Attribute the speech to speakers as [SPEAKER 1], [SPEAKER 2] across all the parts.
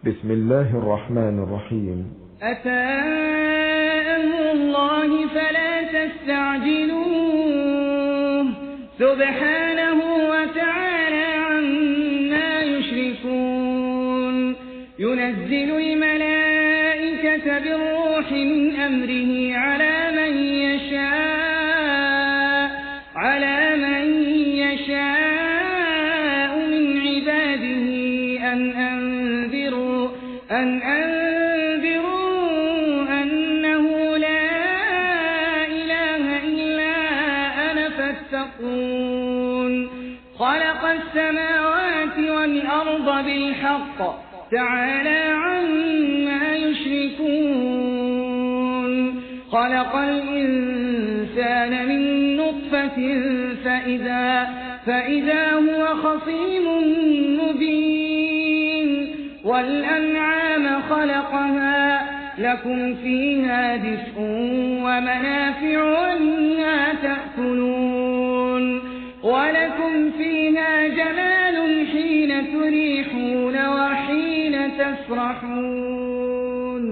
[SPEAKER 1] بسم الله الرحمن الرحيم.
[SPEAKER 2] أتى أمر الله فلا تستعجلوه سبحانه وتعالى عما يشركون. ينزل الملائكة بالروح من أمره على من يشاء من عباده أن أنذروا أنه لا إله إلا أنا فاتقون. خلق السماوات والأرض بالحق تعالى عما يشركون. خلق الإنسان من نطفة فإذا هو خصيم مبين. والأنعام خلقها لكم فيها دفء ومنافع ومنها تأكلون. ولكم فيها جمال حين تريحون وحين تسرحون.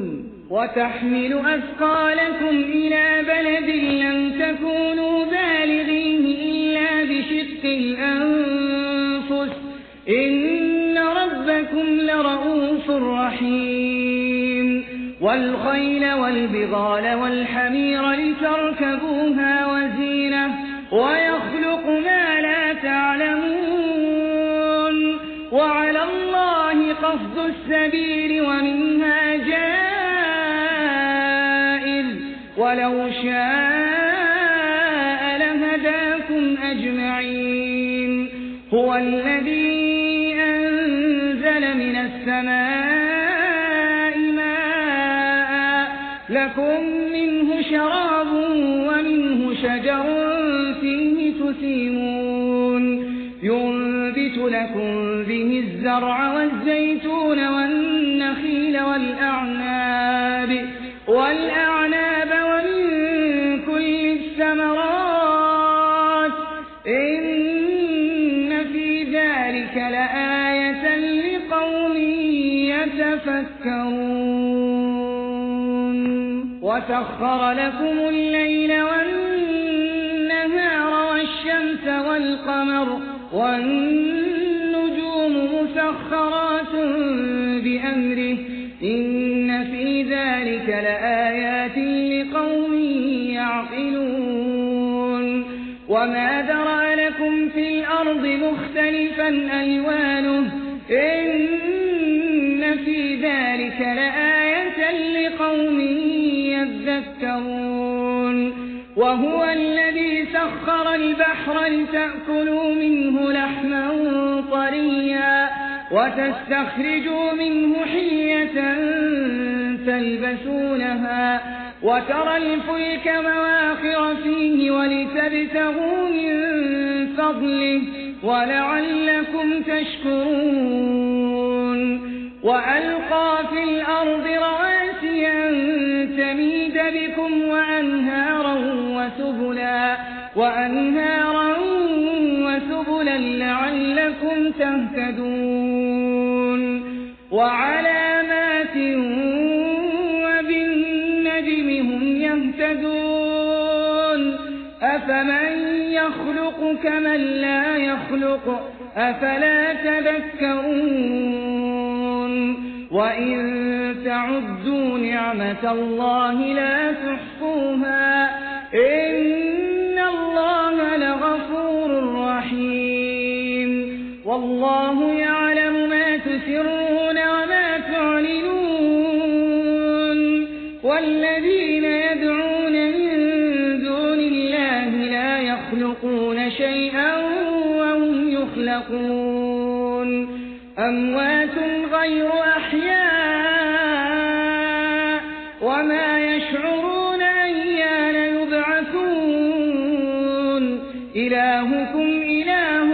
[SPEAKER 2] وتحمل أثقالكم إلى بلد لم تكونوا بالغيه إلا بشق الأنفس إن ربكم لرؤوف رحيم. والخيل والبغال والحمير لتركبوها وزينة ويخلق ما لا تعلمون. وعلى الله قصد السبيل ومنها جائر ولو شاء لهداكم أجمعين. هو الذي أنزل من السماء ماء لكم منه شراب ومنه شجر فيه تسيمون. ينبت لكم به الزرع والزيتون والنخيل والأعناب ومن كل الثمرات إن في ذلك لآية لقوم يتفكرون. وسخر لكم الليل والنهار والشمس والقمر والنجوم مسخرات بأمره إن في ذلك لآيات لقوم يعقلون. وما ذرأ لكم في الأرض مختلفا ألوانه إن في ذلك لآية لقوم يذكرون. وهو الذي سخر البحر لتأكلوا منه لحما طريا وتستخرجوا منه حلية تلبسونها وترى الفلك مواخر فيه ولتبتغوا من فضله ولعلكم تشكرون. وألقى في الأرض رواسي أن تميد بكم وأنهارا وسبلا لعلكم تهتدون. وعلامات وبالنجم هم يهتدون. أفمن يخلق كمن لا يخلق أفلا تذكرون. وإن تعدوا نعمة الله لا تحصوها إن الله لغفور رحيم. والله يعلم ما تسرون وما تعلنون. والذين يدعون من دون الله لا يخلقون شيئا وهم يخلقون. أموات غير أحياء وما يشعرون أيان يبعثون. إلهكم إله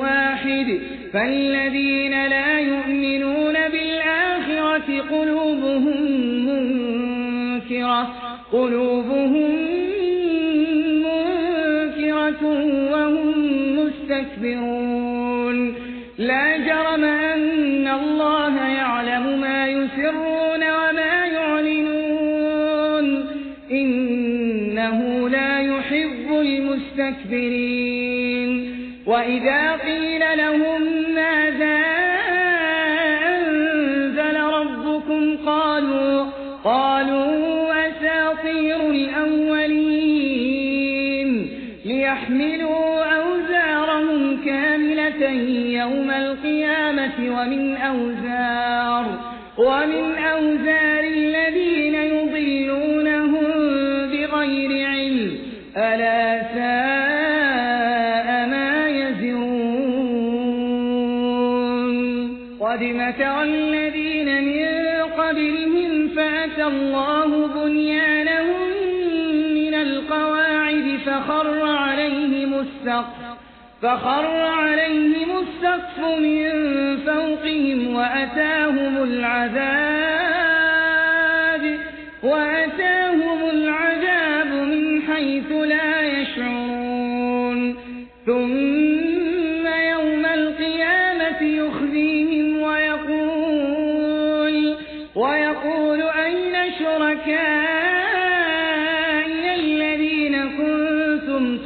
[SPEAKER 2] واحد فالذين لا يؤمنون بالآخرة قلوبهم منكرة وهم مستكبرون. لا جرم أن الله يعلم يسرون وما يعلنون إنه لا يحب المستكبرين وإذا قيل لهم ماذا أنزل ربكم قالوا أساطير الأولين ليحملوا أوزارهم كاملة يوم القيامة ومن أوزار الذين يضلونهم بغير علم ألا ساء ما يزرون قد مكر الذين من قبلهم فأتى الله بنيانهم من القواعد فخر عليهم السقف من فوقهم وأتاهم العذاب من حيث لا يشعرون ثم يوم القيامة يخزيهم ويقول أين شركائي الذين كنتم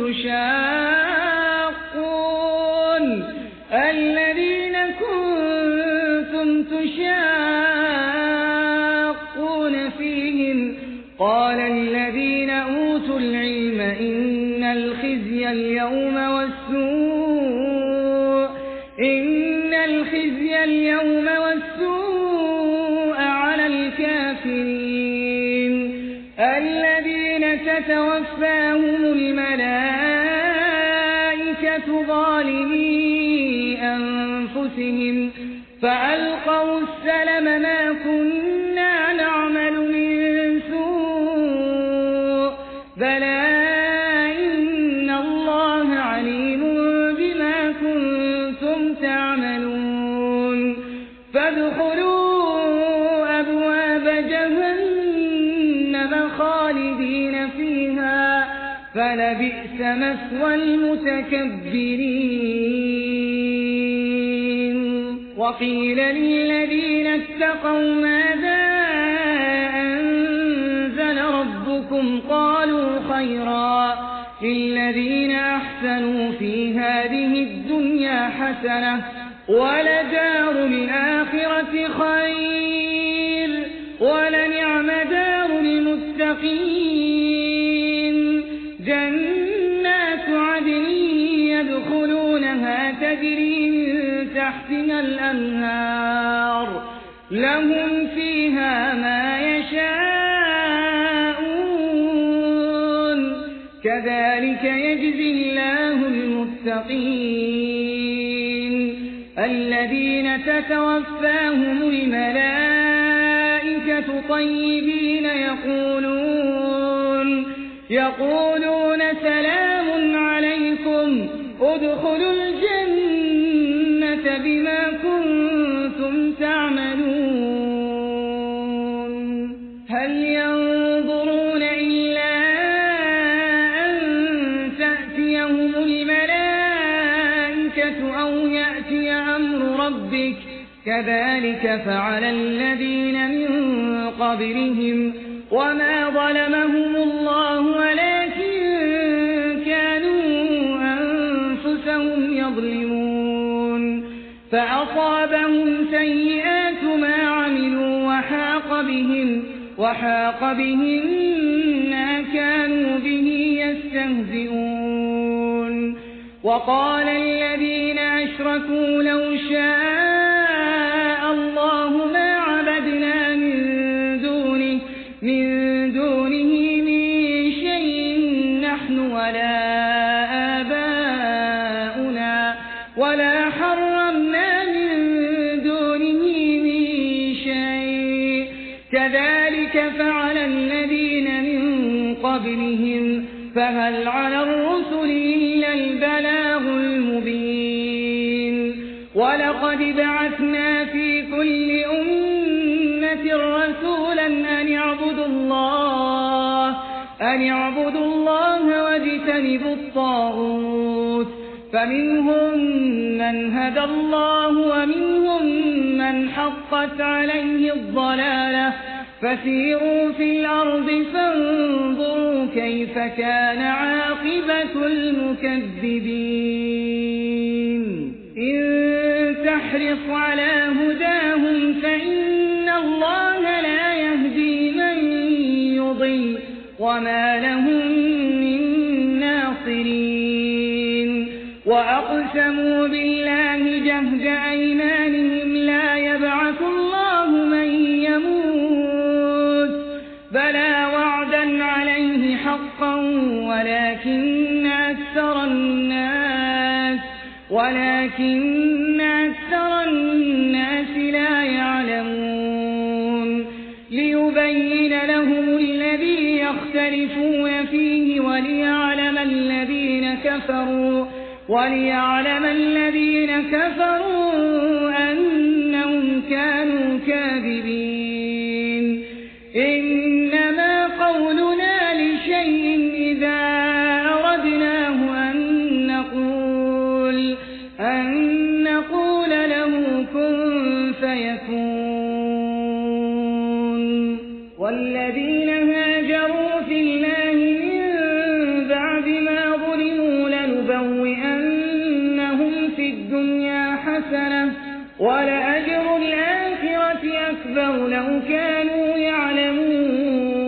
[SPEAKER 2] تشاقون فيهم قال الذين أوتوا العلم إن الخزي اليوم والسوء على الكافرين الذين تتوفاهم الملائكة ظالمي أنفسهم فألقوا السلم ما كنا نعمل من سوء بلى إن الله عليم بما كنتم تعملون فادخلوا أبواب جهنم خالدين فيها فلبئس مثوى المتكبرين وقيل للذين اتقوا ماذا أنزل ربكم قالوا خيرا للذين أحسنوا في هذه الدنيا حسنة ولدار الآخرة خير ولنعم دار المتقين جنات عدن يدخلونها تجري من تحتها الأنهار لهم فيها ما يشاءون كذلك يجزي الله المتقين الذين تتوفاهم الملائكة طيبين يقولون سلام عليكم ادخلوا الجنة بما كنتم تعملون هل ينظرون إلا أن تأتيهم الملائكة أو يأتي أمر ربك كذلك فعل الذين من قبلهم وما ظلمهم الله ولكن كانوا أنفسهم يظلمون فأصابهم سيئات ما عملوا وحاق بهم ما كانوا به يستهزئون وقال الذين أشركوا لو شاء الله ما عبدنا من دونه من شيء نحن ولا آباؤنا ولا حرمنا من دونه من شيء كذلك فعل الذين من قبلهم فهل على الرسل إلا البلاغ المبين ولقد بعثنا في كل أمة رسولا أن اعبدوا الله واجتنبوا الطاغوت فمنهم من هدى الله ومنهم من حقت عليه الضلالة فسيروا في الأرض فانظروا كيف كان عاقبة المكذبين إن تحرص على هداهم فإن الله لا يهدي من يضل وما لهم من ناصرين وأقسموا بالله جهد أيمانهم لا يبعث الله من يموت بلى وعدا عليه حقا ولكن أكثر الناس لا يعلمون ليبين لهم الذي يختلفون فيه وليعلم الذين كفروا أنهم كانوا كاذبين إنما قولنا لشيء إذا أردناه أن نقول له كن فيكون والذين هاجروا في الله من بعد ما ظلموا لنبوئنهم في الدنيا حسنة ولأجر الآخرة أكبر لو كانوا يعلمون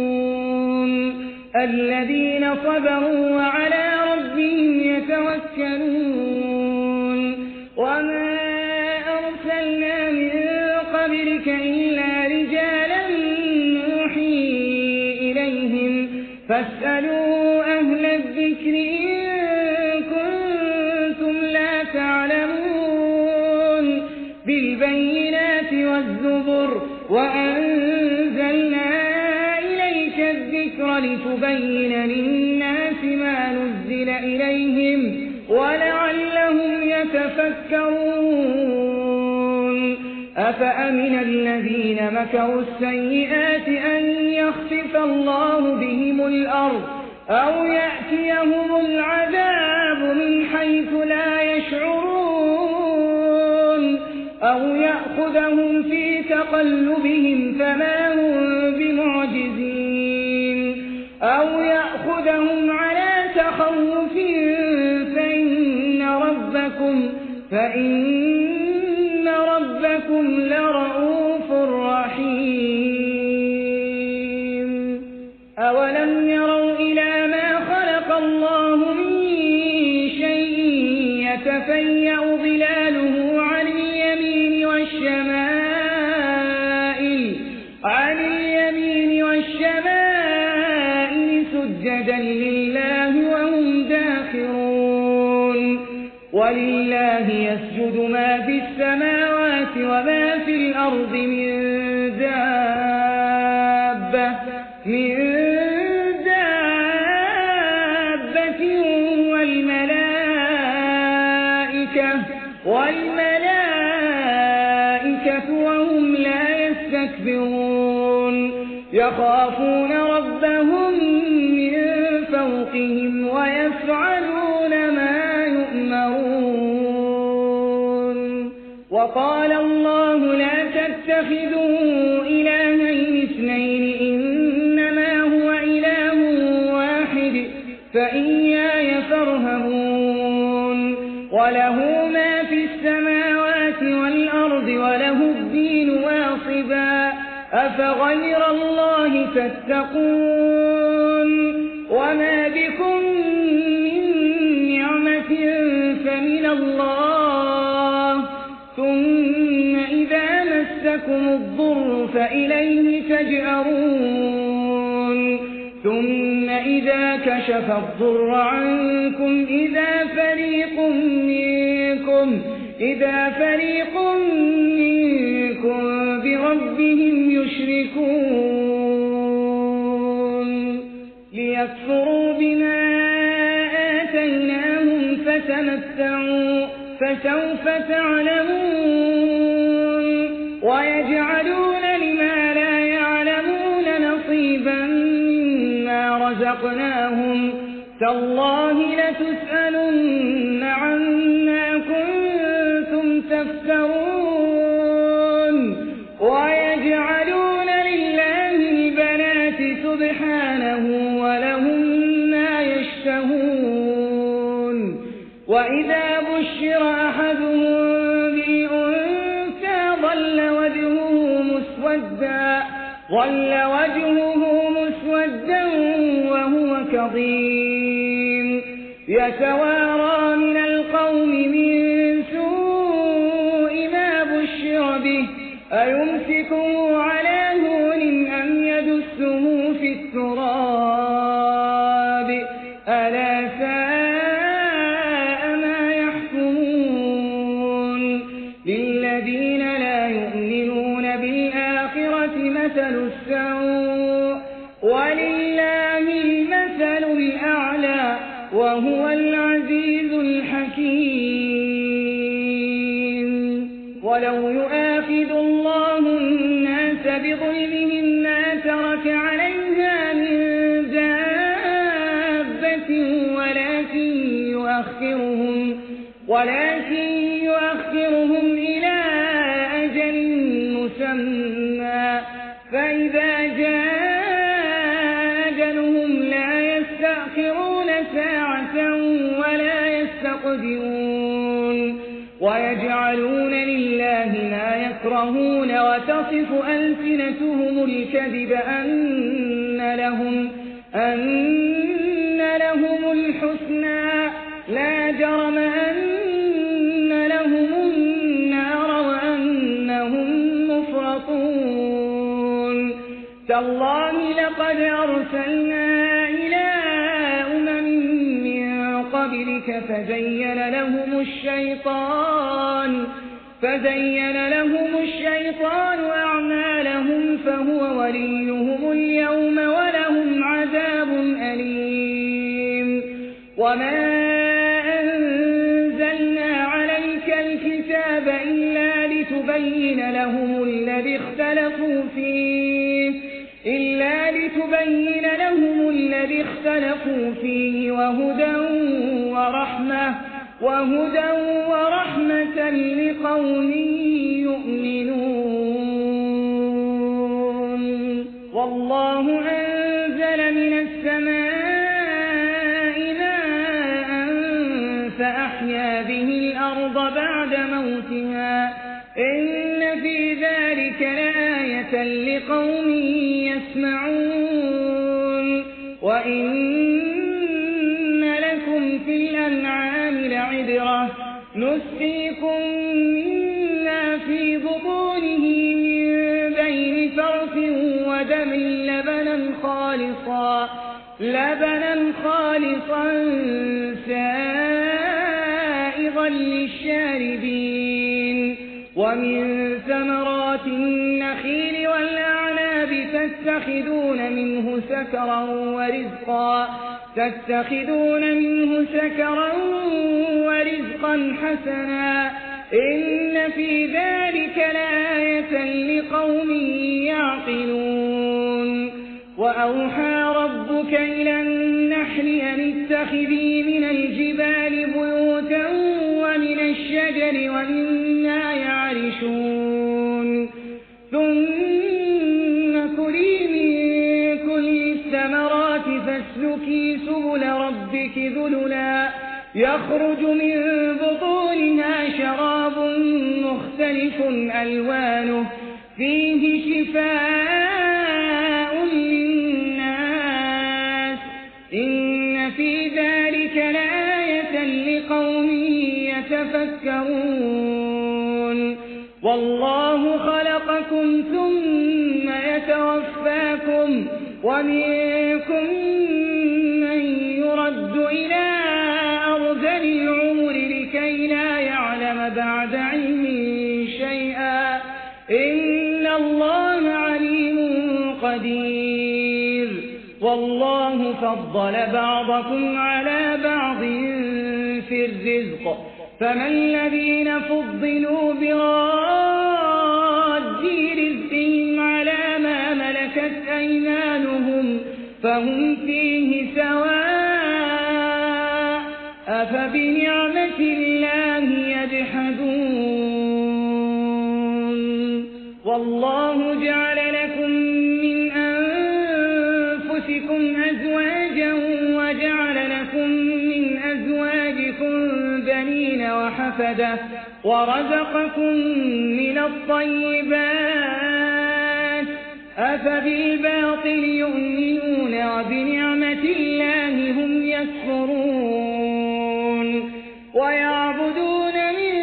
[SPEAKER 2] الذين صبروا وعلى ربهم يتوكلون وما أرسلنا من قبلك إلا رجالا نوحي إليهم فاسألوا أهل الذكر إن كنتم لا تعلمون بالبينات والزبر وأنزلنا إليك الذكر لتبين للناس ما نزل إليهم ولعلهم يتفكرون أفأمن الذين مكروا السيئات أن يخسف الله بهم الأرض أو يأتيهم العذاب من حيث لا يشعرون أو يأخذهم في تقلبهم فما هم بمعجزين أو يأخذهم على تخوف فإن ربكم لرؤوف رحيم أولم يروا إلى ما خلق الله من شيء يتفيأ ظلاله عن اليمين والشمائل سجدا لله وهم داخرون ولله يسجد ما في السماوات وما في الأرض من دابة والملائكة وهم لا يستكبرون يخافون ربهم من فوقهم ويفعلون ما يؤمرون وقال الله لا تتخذوا إلهين اثنين إنما هو إله واحد فإياي فارهبون وله ما في السماوات والأرض وله الدين واصبا أفغير الله تتقون وما بكم من نعمة فمن الله ثم إذا مسكم الضر فإليه تجأرون ثم إذا كشف الضر عنكم إذا فريق منكم بربهم يشركون ليكفروا بما آتيناهم فتمتعوا فسوف تعلمون ويجعلون لما لا يعلمون نصيبا مما رزقناهم تالله لتسألن عما كنتم تفترون ويجعلون لله البنات سبحانه ولهم ما يشتهون وإذا بشر أحدهم بالأنثى ظل وجهه مسودا وهو كظيم يتوارى من القوم من سوء ما بشر به أيمسكه على هون أم يدسه في التراب ألا ساء ما يحكمون للذين لا يؤمنون بالآخرة مثل السوء ولله المثل الأعلى وهو العزيز الحكيم ولو يؤاخذ الله الناس بظلمهم ما ترك عليها من دابة ولكن يؤخرهم إلى أجل مسمى فإذا جاء أجلهم لا يستأخرون ساعة ولا يستقدمون ويجعلون لله ما يكرهون وتصف ألسنتهم الكذب أن لهم الحسنى لا جرم أن لهم النار وأنهم مفرطون تالله لقد أرسلنا إلى أمم من قبلك فزين لهم الشيطان أعمالهم فهو وليهم اليوم ولهم عذاب أليم وما أنزلنا عليك الكتاب إلا لتبين لهم الذي اختلفوا فيه وهدى ورحمة لقوم يؤمنون والله أنزل من السماء ماء فأحيا به الأرض بعد موتها إن في ذلك لآية لقوم يسمعون وإن لكم في الأنعام لعبرة نسقيكم مما في بطونه من بين فرث ودم لبنا خالصا سائغا للشاربين ومن ثمرات النخيل والأعناب تتخذون منه سكرا ورزقا حسنا إن في ذلك لآية لقوم يعقلون وأوحى ربك إلى النحل أن اتخذي من الجبال بيوتا ومن الشجر ومما يعرشون ثم كلي من كل الثمرات فاسلكي سبل ربك ذللا يخرج من بطونها شراب مختلف ألوانه فيه شفاء للناس إن في ذلك لآية لقوم يتفكرون والله خلقكم ثم يتوفاكم ومنكم من يرد إلى أرذل العمر لكي لا يعلم بعد علم شيئا إن الله عليم قدير والله فضل بعضكم على بعض في الرزق فما الذين فضلوا براد رزقهم على ما ملكت أيمانهم فهم فيه سواء أفبنعمة الله يجحدون والله جعل لكم من أنفسكم أزواجا وجعل لكم من أزواجكم بنين وحفدة ورزقكم من الطيبات أفبالباطل يؤمنون وبنعمة الله هم يكفرون ويعبدون من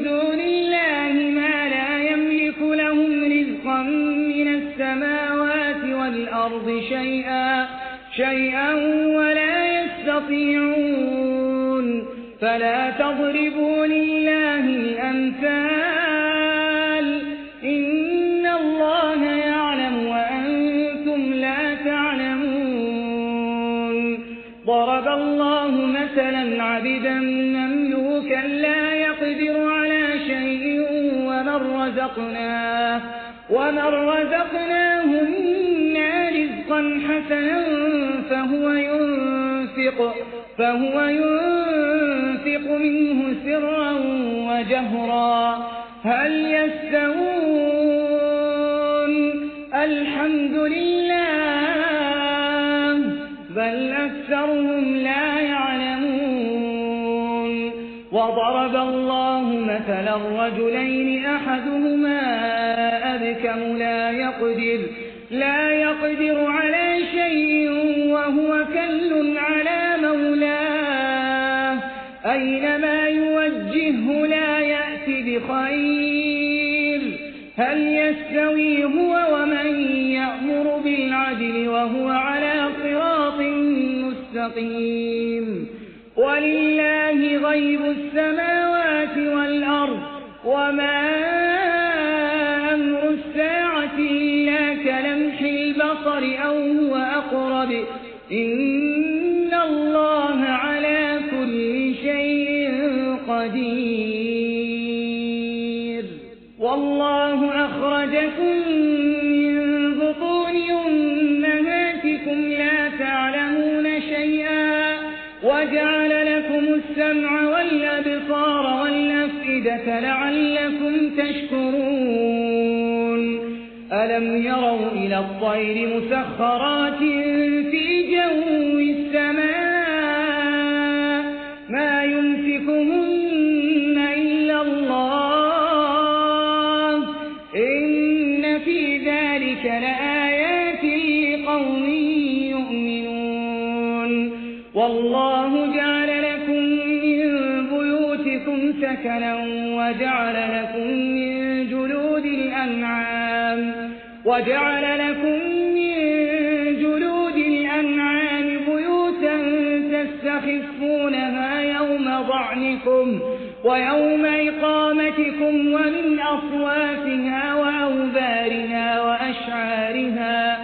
[SPEAKER 2] دون الله ما لا يملك لهم رزقا من السماوات والأرض شيئا ولا يستطيعون فلا تضربوا لله الأمثال إن الله يعلم وأنتم لا تعلمون ضرب الله مثلا عبدا مملوكا لا يقدر على شيء ومن رزقناه منا رزقا حسنا فهو ينفق منه سرا وجهرا هل يستوون الحمد لله بل أكثرهم لا يعلمون وضرب الله مثلا رجلين أحدهما أبكم لا يقدر على شيء وهو كل على مولاه أينما يوجهه لا يأتي بخير هل يستوي هو ومن يأمر بالعدل وهو على صراط مستقيم ولله غيب السماوات والأرض وما أمر الساعة إلا كلمح البصر أو هو أقرب إن الله على كل شيء قدير والله أخرجكم من بطون أمهاتكم لا تعلمون شيئا وجعل لكم السمع والأبصار والأفئدة لعلكم تشكرون ألم يروا إلى الطير مسخرات في جو السماء ما يمسكهن إلا الله إن في ذلك لآيات لقوم يؤمنون والله جعل لكم من بيوتكم سكنا وجعل لكم من جلود الأنعام بيوتا تستخفونها يوم ضعنكم ويوم إقامتكم ومن أصوافها وأوبارها وأشعارها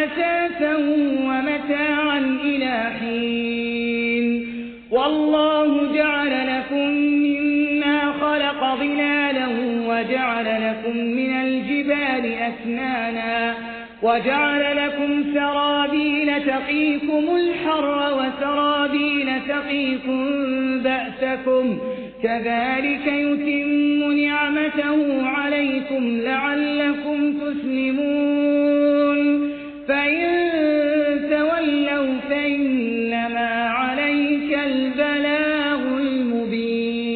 [SPEAKER 2] أثاثا ومتاعا إلى حين والله جعل لكم مما خلق ظلالا وجعل لكم من الجبال أكنانا وجعل لكم سرابيل تقيكم الحر وسرابيل تقيكم بأسكم كذلك يتم نعمته عليكم لعلكم تسلمون فإن تولوا فإنما عليك البلاغ المبين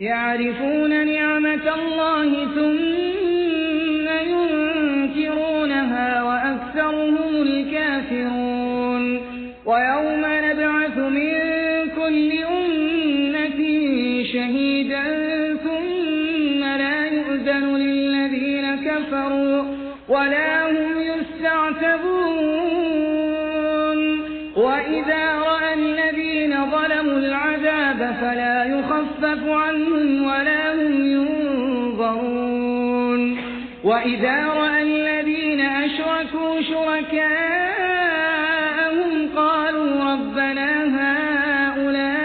[SPEAKER 2] يعرفون نعمة الله ثم ينكرونها وأكثرهم الكافرون ويوم نبعث من كل أمة شهيدا ثم لا يؤذن للذين كفروا ولا هم يستعتبون وإذا رأى الذين ظلموا العذاب فلا يخفف عنهم ولا هم ينظرون وإذا رأى الذين أشركوا شركاءهم قالوا ربنا هؤلاء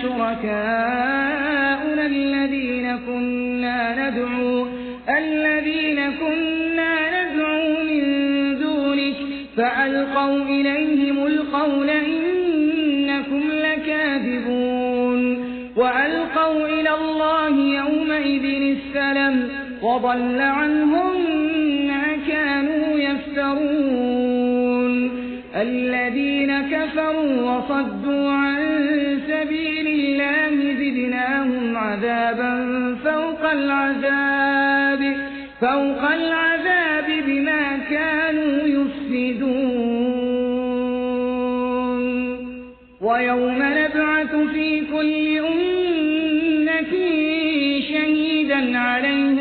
[SPEAKER 2] شركاؤنا الذين كنا ندعو إنكم لكاذبون وألقوا إلى الله يومئذ السلم وضل عنهم ما كانوا يفترون الذين كفروا وصدوا عن سبيل الله زدناهم عذابا فوق العذاب بما كانوا يفسدون ويوم نبعث في كل أمة شهيدا عليهم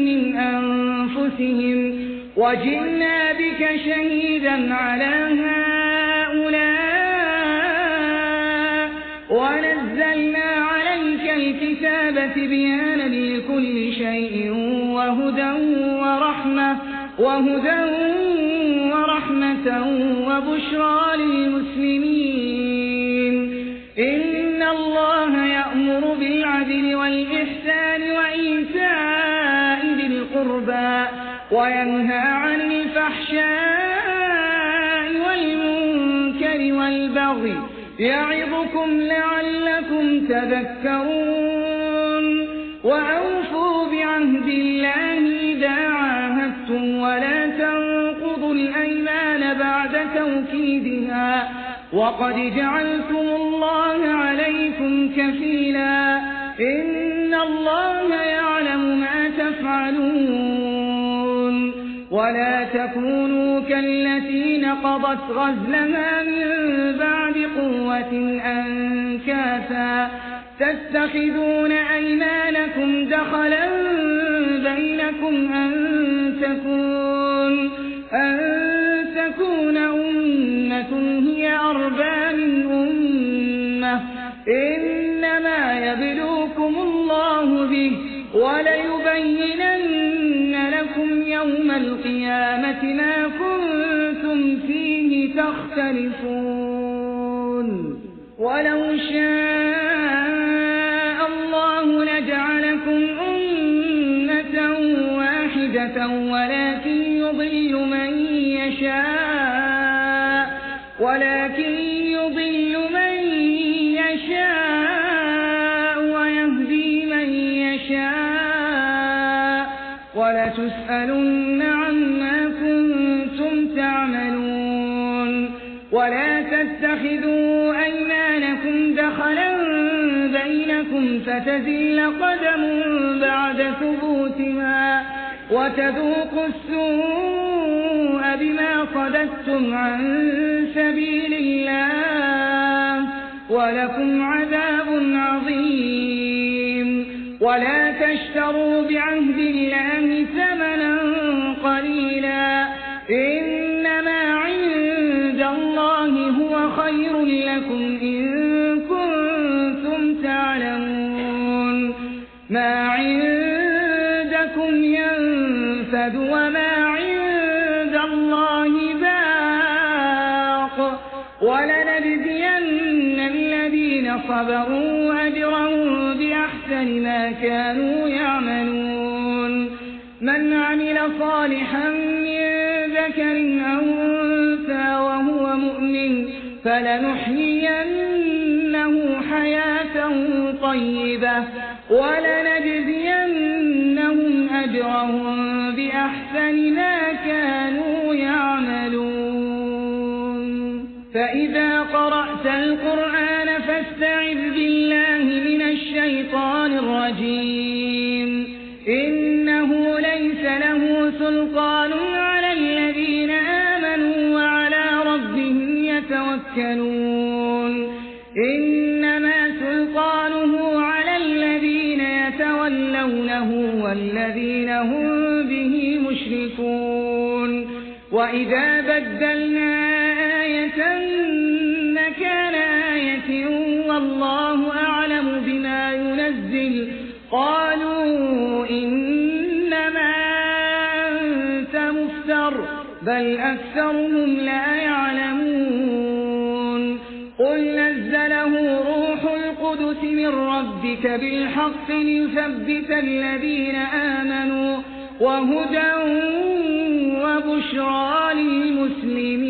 [SPEAKER 2] من أنفسهم وجئنا بك شهيدا على هؤلاء ونزلنا عليك الكتاب تبيانا لكل شيء وهدى ورحمة وبشرى للمسلمين إن الله يأمر بالعدل والإحسان وإيتاء ذي القربى وينهى عن الفحشاء والمنكر والبغي يعظكم لعلكم تذكرون وأوفوا بعهد الله إذا عاهدتم ولا تنقضوا الأيمان بعد توكيدها وقد جعلتم الله عليكم كفيلا إن الله يعلم ما تفعلون ولا تكونوا كالتي نقضت غزلها من بعد قوة أنكاثا تتخذون أيمانكم دخلا بينكم أن تكون أمة هي أربى من أمة إنما يبلوكم الله به وليبينن لكم يوم القيامة ما كنتم فيه تختلفون ولو شاء الله لجعلكم أمة واحدة ولكن يضل من يشاء ويهدي من يشاء ولتسألن عما كنتم تعملون ولا تتخذوا أيمانكم دخلا بينكم فتزل قدم بعد ثبوتها وتذوقوا السوء بما صددتم عن سبيل الله ولكم عذاب عظيم ولا تشتروا بعهد الله ثمنا قليلا إنما عند الله هو خير لكم إن كنتم تعلمون ما عندكم ينفد وما عند الله باق ولنجزين الذين صبروا أجرهم بأحسن ما كانوا يعملون من عمل صالحا من ذكر أو أنثى وهو مؤمن فلنحيينه حياة طيبة ولنجزينهم أجرهم بأحسن ما كانوا يعملون فإذا قرأت القرآن فاستعذ بالله من الشيطان الرجيم إنه ليس له سلطان على الذين آمنوا وعلى ربهم يتوكلون إنما سلطانه على الذين يتولونه والذين هم به مشركون وإذا بدلنا آية مكان آية والله أعلم بما ينزل قالوا إنما أنت مفتر بل أكثرهم لا يعلمون قل نزله روح القدس من ربك بالحق ليثبت الذين آمنوا وهدى وبشرى للمسلمين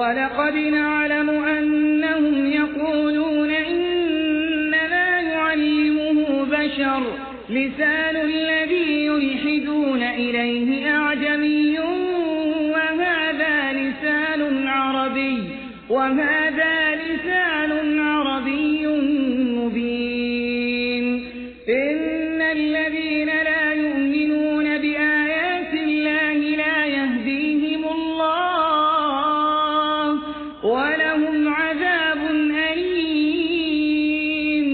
[SPEAKER 2] ولقد نعلم أنهم يقولون إنما يعلمه بشر لسان الذي يلحدون إليه أعجمي وهذا لسان عربي مبين إن الذين لا يؤمنون بآيات الله لا يهديهم الله ولهم عذاب أليم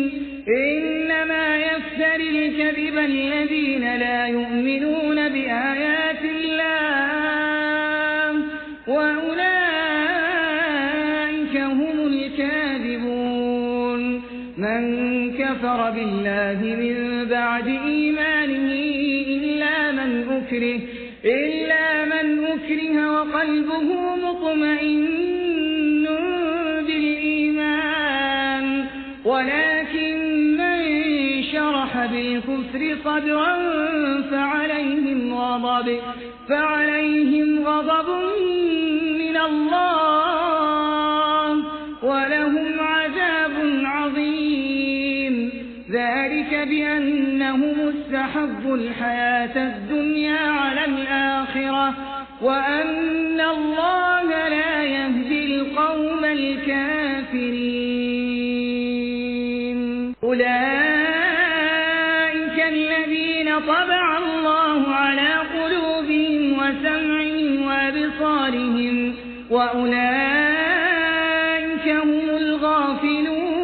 [SPEAKER 2] إنما يفتري الكذب الذين لا يؤمنون بآيات الله من كفر بالله من بعد إيمانه إلا من أكره وقلبه مطمئن بالإيمان ولكن من شرح بالكفر صدرا فعليهم غضب من الله ولهم عذاب عظيم ذلك بأنهم استحبوا الحياة الدنيا على الآخرة وأن الله لا يهدي القوم الكافرين أولئك الذين طبع الله على قلوبهم وسمعهم وأبصارهم وأولئك هم الغافلون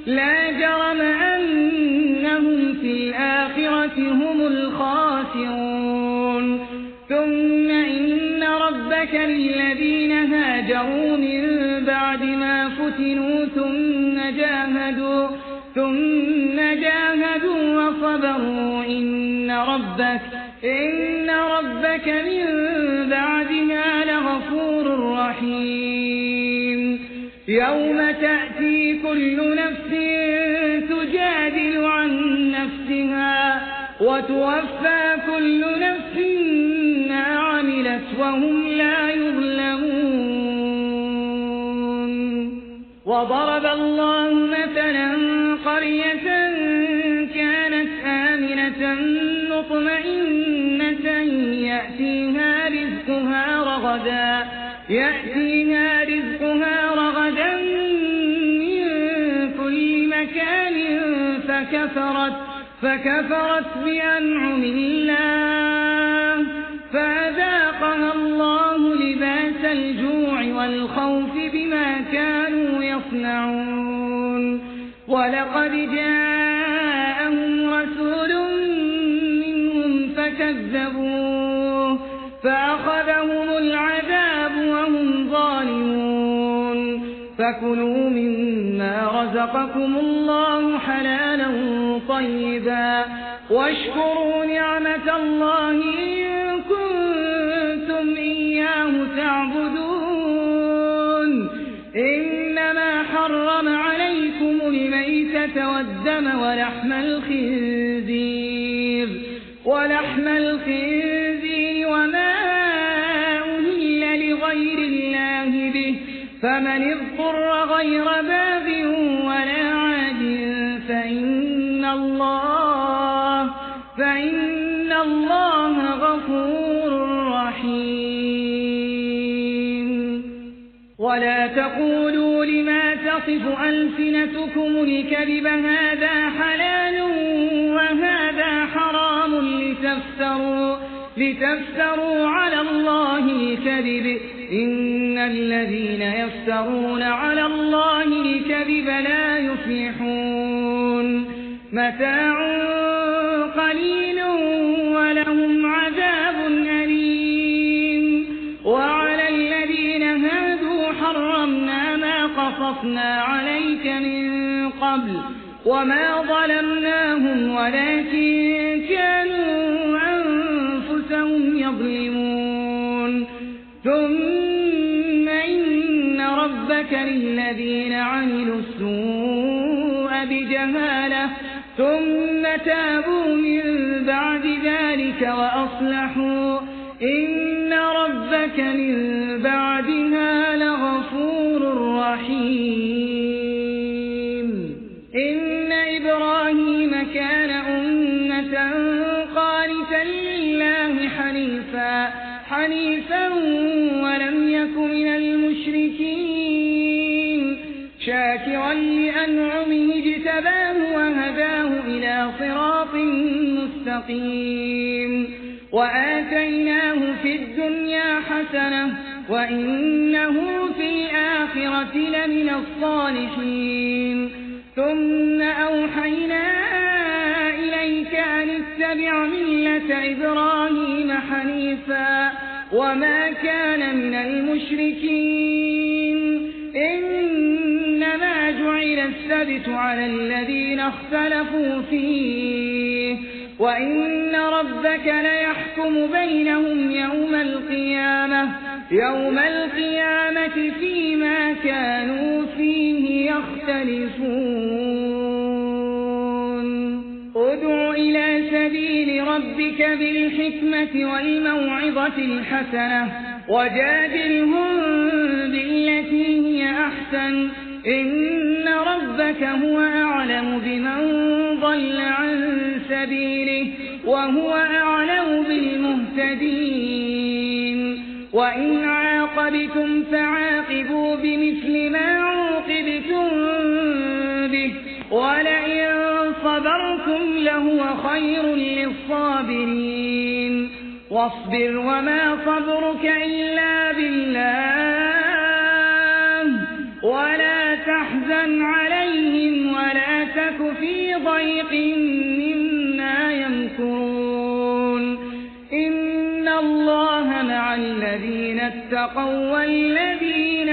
[SPEAKER 2] لا جرم أنهم في الآخرة هم الخاسرون ثم إن ربك للذين هاجروا من بعد ما فتنوا ثم جاهدوا وصبروا إن ربك من بعدها لغفور رحيم يوم تأتي كل نفس تجادل عن نفسها وتوفى كل نفس ما عملت وهم لا يظلمون وضرب الله مثلا قرية كانت آمنة مطمئنة يأتيها رغدا من كل مكان فكفرت بأنعم الله فأذاقها الله لباس الجوع والخوف بما كانوا يصنعون ولقد جاءهم رسول منهم فكذبوه فأخذهم العذاب وهم ظالمون فكلوا مما رزقكم الله حلالا طيبا واشكروا نعمة الله إن كنتم إياه تعبدون إنما حرم عليكم الميتة والدم ولحم الخنزير وما أهل لغير الله به فمن اضطر غير باغ ولا عاد فإن الله غفور رحيم ولا تقولوا لما تصف ألسنتكم الكذب هذا حلال وهذا حرام لتفتروا على الله الكذب إن الذين يفترون على الله الكذب لا يفلحون متاع قليل ولهم عذاب أليم وعلى الذين هادوا حرمنا ما قصصنا عليك من قبل وما ظلمناهم ولكن كانوا أنفسهم يظلمون ثم إن ربك للذين عملوا السوء بجهالة ثم تابوا من بعد ذلك وأصلحوا إن ربك من بعد الرحيم إن إبراهيم كان أمة قانتا لله حنيفا ولم يك من المشركين شاكرا لأنعمه اجتباه وهداه إلى صراط مستقيم وآتيناه في الدنيا حسنة وإنه في الآخرة لمن الصالحين ثم أوحينا إليك أن اتبع ملة إبراهيم حنيفا وما كان من المشركين إنما جعل السبت على الذين اختلفوا فيه وإن ربك ليحكم بينهم يوم القيامة فيما كانوا فيه يختلفون ادع إلى سبيل ربك بالحكمة والموعظة الحسنة وجادلهم بالتي هي أحسن إن ربك هو أعلم بمن ضل عن سبيله وهو أعلم بالمهتدين وإن عاقبتم فعاقبوا بمثل ما عوقبتم به ولئن صبرتم لهو خير للصابرين واصبر وما صبرك إلا بالله ولا تحزن عليهم ولا تك في ضيق مما يمكرون إن الله مع الذين اتقوا والذين